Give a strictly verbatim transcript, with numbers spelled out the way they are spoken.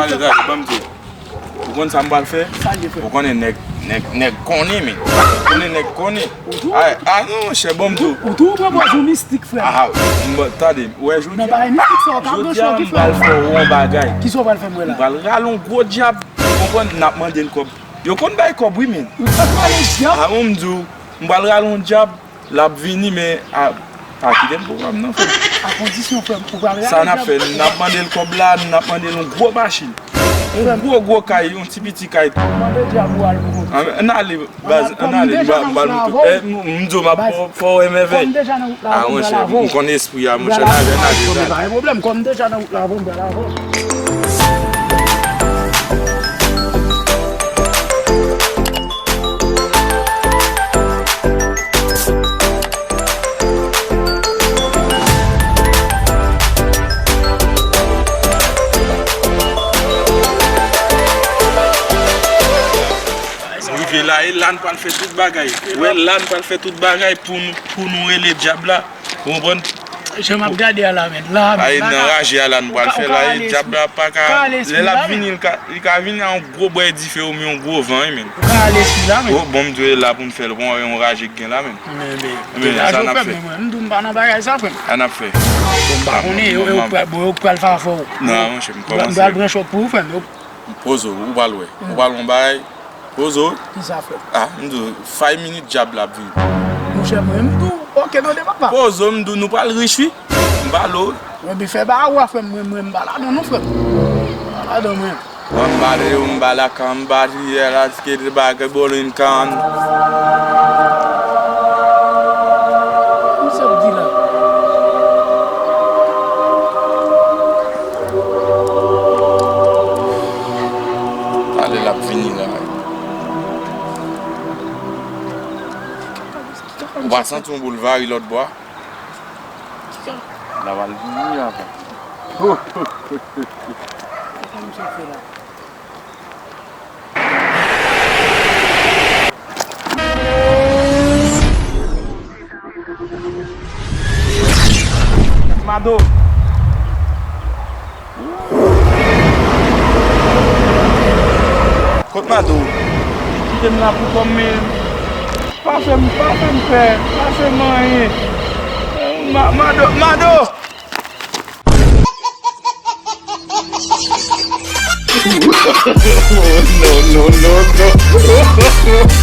Gade, gade, ban m di w. Ou konn sa m pral fè? Sa l ye, frè? Ou konnen nèg, nèg, nèg konnen, men. Ou konnen nèg konnen. Ou tou? Ay, ah non, monchè, ban m di w. Ou tou, ou pran pòz ou mistik, frè. Ah, m, tande, ou wè jodi a, jodi a, m pral fè w yon bagay. Kisa w pral fè m wè la? M pral rale yon gwo djab. Ou konprann? N ap mande l kòb. Yo konn bay kòb, wi, men. Ou konn rale djab? Ah, bon, m di w, m pral rale yon djab. L ap vini, men a, pa kite m pou kòb non, frè m. A kondisyon, frè m, ou pral rale djab. Sa n ap fè, n ap mande l kòb la, n ap mande l yon gwo machin. Yon gwo, gwo kay, yon ti piti kay tou. Mande djab ou al pou kòb. Ann ale, baz, ann ale, m ba, m ba l moto. Eh, m, m di w, m ap fè w, fè w wè mèvèy. Kòm deja nan wout la, a, monchè, m konn espri a, monchè, n ale, n ale, n ale. Pa gen pwoblèm, kòm deja nan wout la, bon, m pral avè w. Rive la, e la n pral fè tout bagay. Wè, la n pral fè tout bagay pou nou, pou nou rele dyab la. Ou konprann? Jan m ap gade a la, men. La, men, la, nan raje a la, nou pral fè la, e dyab la pa ka, lè l ap vini, li ka, li ka vini a yon gwo bwè dife oubyen yon gwo van, wi, men. Ou ka ale espri la, men. Oh, bon, m di w, e la pou n fè l, bon, yon raje k gen la, men. Men, men, men, sa n ap fè. Mwen, m di w m pa nan bagay sa, frè m. Sa n ap fè. Bon, m pa konnen, yo, yo pral, bon, yo pral fè afè w. Non, monchè, m kòmanse. M pral pran chòk pou ou, frè m. Poze w, ou pral wè. Ou pral wè yon bagay. Poze w. Kisa, frè m? Ah, m di w, five minutes dyab la ap vini. Monchè, mwen, m di w, oke, tande, papa. Poze w, m di w, nou pral rich, wi. M pale w. Mwen, bi fè ba ou a, frè m, mwen, mwen, m pa ladan non, frè m. M pa ladan, mwen. Mwen, m pale w, m pale ak, m pale yè la, ke de bagay, bolin kan. Kisa w di la? Ale l ap vini la. Ou pa santi yon boul vari lòt bò a? L ap al vini la, papa. Kisa misye fè la? Mado. Kot Mado? Kite m la pou kò m, men pa fè m, pa fè m pè, pa fè m anyen. Ma-, Mado, Mado! No, no, no, no.